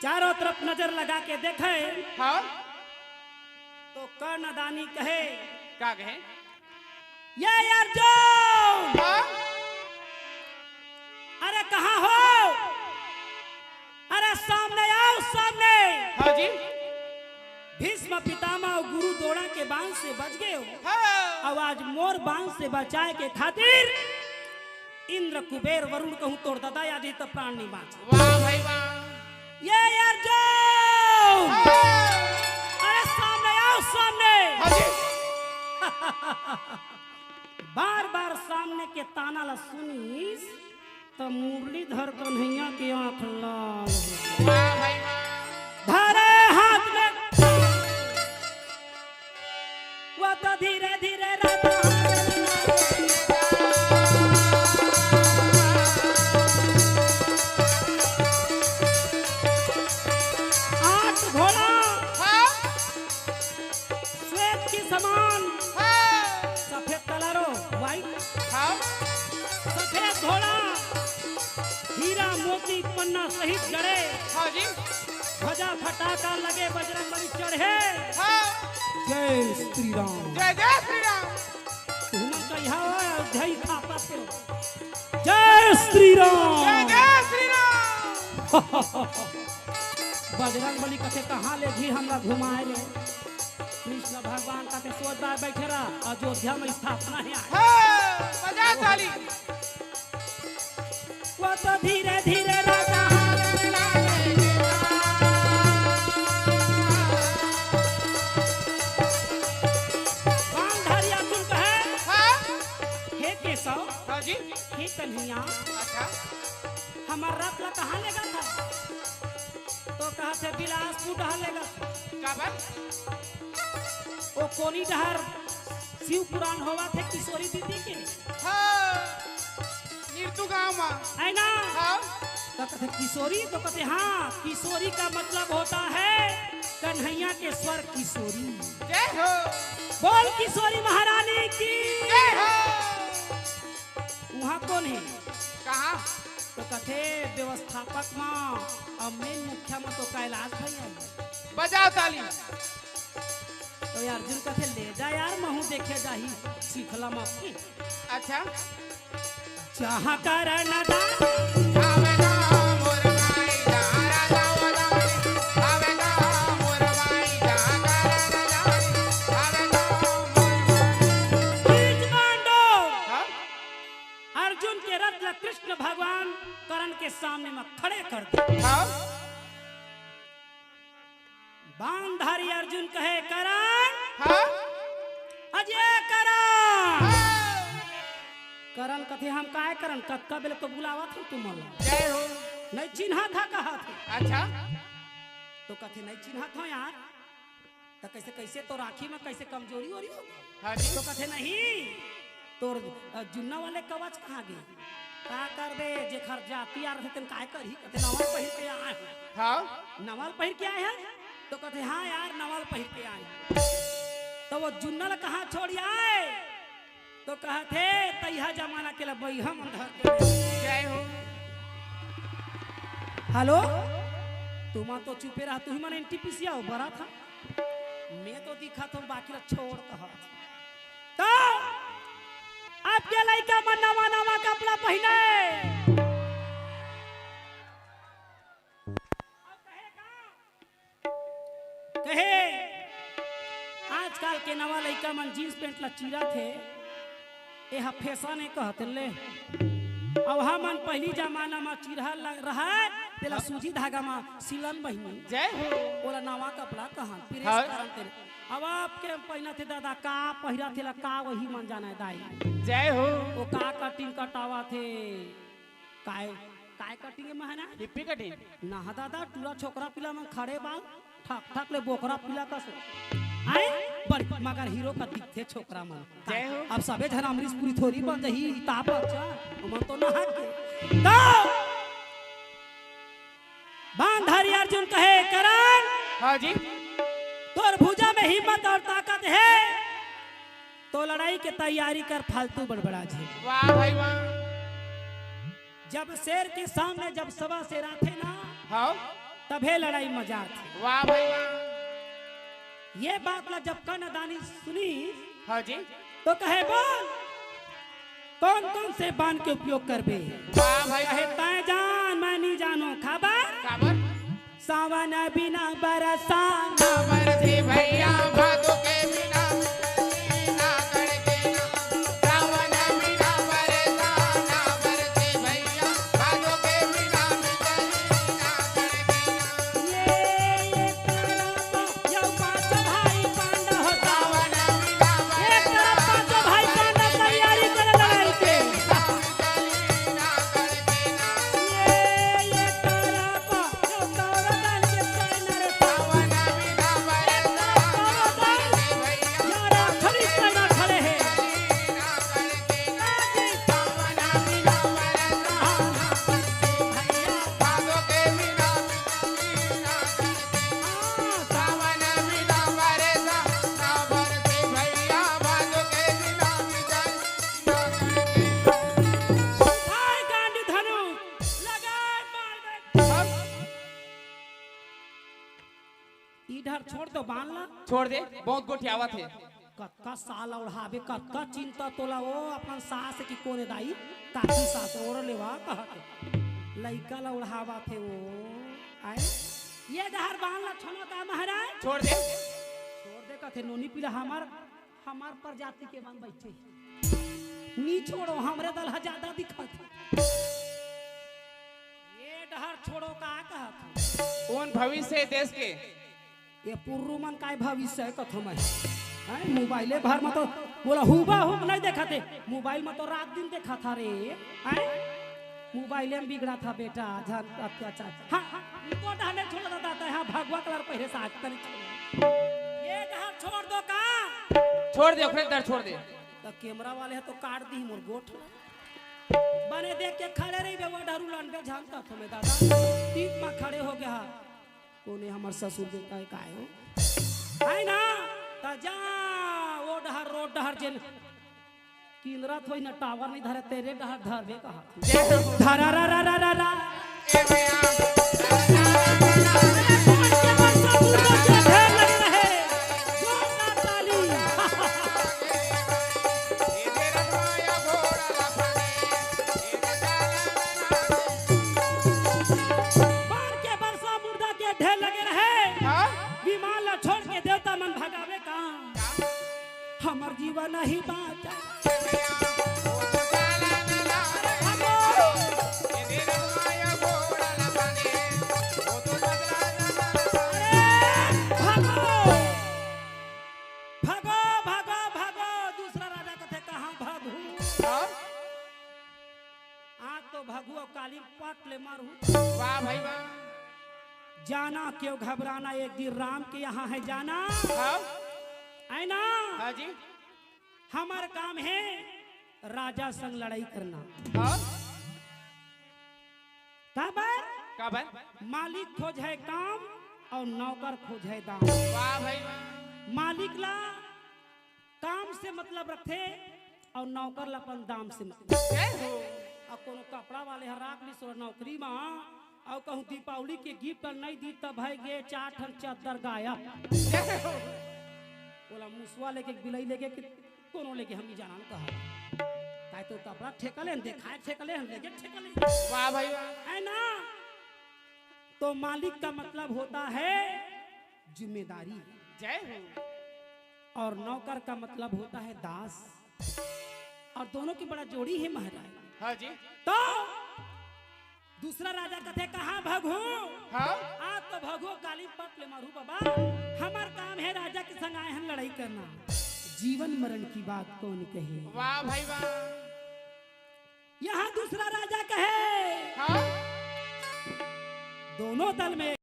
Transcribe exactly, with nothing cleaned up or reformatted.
चारों तरफ नजर लगा के देखे हाँ। तो कर्णदानी कहे, का कहे? ये अर्जुन! हाँ? अरे कहाँ हो? अरे सामने आओ, सामने! हाँ जी। भीष्म पितामह और गुरु द्रोणा के बाण से बच गए हो। हाँ। अब आज मोर बाण से बचाए के खातिर इंद्र कुबेर वरुण कहूँ तोर दादा आ जाई त प्राण नहीं बाँच। वाह भाई वाह। ये अर्जुन! हाँ। अरे सामने आओ, सामने! हाँ जी। बार बार सामने के ताना ला सुनिस त मुरलीधर कन्हैया के आँख लाल हो गे। वाह भाई वाह। धरे हाथ में वो तो धीरे धीरे राधा आठ घोड़ा हाँ। श्वेत के समान हाँ। सफेद कलरो वाइट हाँ। सफेद घोड़ा हीरा मोती पन्ना सहित जड़े हाँ जी। ध्वजा फटाका लगे बजरंग बली चढ़े। हाँ। जय श्री राम। जय जय श्री राम। तुम कहिया हो अयोध्या ही थापत हो। जय श्री राम। जय जय श्री राम। बजरंग बली कथे कहाँ ले जी हमरा घुमाए रे। कृष्ण भगवान कथे सोच बार बैठे रहा अयोध्या में स्थापना है आज। हाँ, मजा चाली। वो तो धीरे धीरे राजा बाणधारी अर्जुन कहे हाँ। हे केशव हाँ जी। हे कन्हैया अच्छा। हमार रथ ला कहाँ लेगा था तो कहा थे बिलासपुर डहर लेगा था। का बात? ओ कोनी डहर शिव पुराण होवा थे किशोरी दीदी के हाँ। नीरतू गांव मा। है ना? हाँ। तो कहते किशोरी तो कहते हाँ किशोरी का मतलब होता है कन्हैया के स्वर किशोरी। जय हो। बोल किशोरी महारानी की। जय हो। वहाँ कौन है? कहाँ? तो कहते व्यवस्थापक माँ और मेन मुखिया माँ तो कैलाश भैया है। बजाओ ताली। तो यार अर्जुन कहते ले जा यार महू देखे जाही सीखला माँ। अच्छा। जहाँ करण दान आवेगा मोर माई जहाँ राजा उदारी, आवेगा मोर माई जहाँ करण दान आवेगा मोर माई। बीच मांडो हाँ? अर्जुन के रथ ला कृष्ण भगवान करण के सामने में खड़े कर दे। हाँ? बाणधारी अर्जुन कहे करण हाँ? अजय करण हाँ। करण कथे हम काय करण कतका बेले तो बुलावत हूँ तुम मन ला। जय हो। नहीं चिन्हा था कहा थे अच्छा। तो कथे नहीं चिन्हा था यार तो कैसे कैसे तो राखी में कैसे कमजोरी हो रही हो हाँ जी। तो कथे नहीं तोर अ, जुन्ना वाले कवच कहाँ गे? का करबे, जेखर जाति आर रथे, तेन काय करही? कथे, "नवा पहिर के आए हन।" हाँ। नवा पहिर के आए हन? तो कथे, "हाँ यार, नवा पहिर के आए हन।" तो वो जुन्ना ला कहाँ छोड़ आए? तो कहथे, "तैहा जमाना के ला बइहा मन धर के।" जय हो। हेलो, तुमा तो चुपे रहा, तुही मन एनटीपीसी आओ, बरा था। मैं तो दिखा था, बाकी ला छोड़ कहा। तो अब के लइका मन नवा नवा कपड़ा पहिने। कहे आजकल के नवा लइका मन जींस पैंट ला चीरत हे, एहा फैशन ए कहत ले। अब हमन पहिली जमाना म चीरहा ल-, रहय, तेला हाँ। सूजी धागा म सिलन बहिनी। जय हो। ओला नवा कपड़ा कहन, प्रेस हाँ। करन तेला। अब आपके पहिना थे दादा, का पहिरा थे ला, का वही मन जाना हे दाई। जय हो। ओ का कटिंग कटावा थे, काय, काय कटिंग हे महना? Hippie cutting. ना दादा, टूरा छोकरा पिला मन खड़े बाल, ठक ठक ले बोकरा पिला कस। आए? बड़ मगर हीरो का दिखथे छोकरा मन। जय हो। अब सबे झन अमरीश पुरी थोरी बन जाही, ताप अच्छा, ओमन तो नहा के। तो बांधारी अर्जुन कहे, "करण, हाँ जी। तोर भुजा में हिम्मत और ताकत हे, तो लड़ाई के तैयारी कर, फालतू बड़बड़ा झे।" वाह भाई वाह। जब शेर के सामने जब सवा शेर आथे ना, हाँ। तभे लड़ाई मजा आथे। वाह भाई वाह। ये बात ला जब कर्णदानी सुनी, हाँ जी। तो कहे, "बोल, कौन कौन से बाण के उपयोग करबे?" वाह भाई। कहे, "तैं जान, मैं नहीं जानों।" काबर? काबर? सावन बिना बरसा ना बरसे भैया, भादो के बिना बिजली ना कड़के ना। सावन बिना बरसा ना बरसे भैया, भादो के बिना बिजली ना कड़के ना। ये, ये तरफ यो पाँचों भाई पांडव हो। सावन बिना एक तरफ पांचों भाई पांडव तैयारी करे लड़ाई के। ये, ये तरफ यो कौरव दल के सेना रे। सावन बिना एक तरफ कौरव दल, यार आखिरी सेना खड़े हैं। हाय गांडी धनुष, लगा मार दे। इधर छोड़ दो बाण ला। छोड़ दे, बहुत गोठियावत हे। कतका साल ओढ़ाबे, कतका चिंता तोला ओ अपन सास कि कोन ए दाई, काकी सास ओढ़ लेवा कहत हे। लइका ला ओढ़ावत हे ओ। आए? ये डहर बाण ला छोड़ो का महाराज? छोड़ दे। छोड़ दे कथे नोनी पीला हमार, हमार प्रजाति के मन बैठे। नी छोड़ो, हमरे दल ह ज्यादा दिखत हे। ये डहर छोड़ो का कहत हे? कोन भविष्य हे देश के? ये पुर्रू मन काय भविष्य हे कथो मैं? हैं, मोबाइले भर में तो बोला हुबा हुब नहीं देखत हे, मोबाइल में तो रात दिन देखत हे रे। हैं, मोबाइले में बिगड़त हे बेटा, झन अत्याचार। हाँ, हाँ, इनको डहने छोड़ दो दादा, हाँ, भगवा कलर पहिरे से आज तनी छोड़। ये डहर छोड़ दो का? छोड़ दे, ओकरे डहर छोड़ दे। तो कैमरा वाले हे तो काट दी मोर गोठ। बने देख के खड़े रही बे, वो डहरू लंडे झन कथो मैं दादा। तीन में खड़े हो गया। कोने हमर ससुर बेटा हे काय हो? है ना? त जा ओ डहर, रोड डहर जेन किंदरत होई ना, टावर नहीं धरे, तेरे डहर धरबे कहा। धरा रा रा रा रा रा। बाण के बरसा मुर्दा के ढेर लगे रहे। हाँ? विमान ला छोड़ के देवता मन भगावे का। हमर जीवन ही बाचा। अरे, भागो। भागो, भागो, भागो। दूसरा राजा कथे, "कहाँ भागू?" हाँ? आज तो भगू अउ काली पट ले मारू। वाह भाई वाह। जाना क्यों घबराना, एक दिन राम के यहाँ है जाना। हाँ? है ना? हाँ जी। हमर काम है राजा संग लड़ाई करना। हाँ? काबर? काबर? मालिक खोजय काम अउ नौकर खोजय दाम। वाह भाई वाह। मालिक ला काम से मतलब रखथे अउ नौकर ला अपन दाम से मतलब। जय हो। अउ कोनो कपड़ा वाले ह राख लिस नौकरी मा, अउ कहूँ दीपावली के गिफ्ट नइ दी, त भई गे चार ठन चद्दर गायब। जय हो। ओला मुसवा लेके, बिलई लेके, कि कोनो लेके हम नइ जानन कहा। काय तो कपड़ा ठेका लेन, देखाय ठेका लेन, लेके ठेका लेन। वाह भाई वाह। है ना? तो मालिक का मतलब होता है जिम्मेदारी। जय हो। और नौकर का मतलब होता है दास। और दोनों की बड़ा जोड़ी है महाराज। हाँ जी। तो दूसरा राजा कथे, "कहाँ भगू?" हाँ? आज तो भगू काली पट ले मारू बाबा। हमर काम है राजा के संग आए हन लड़ाई करना। जीवन मरण की बात कौन कहे? वाह भाई वाह। यहाँ दूसरा राजा कहे, हाँ? दोनों दल में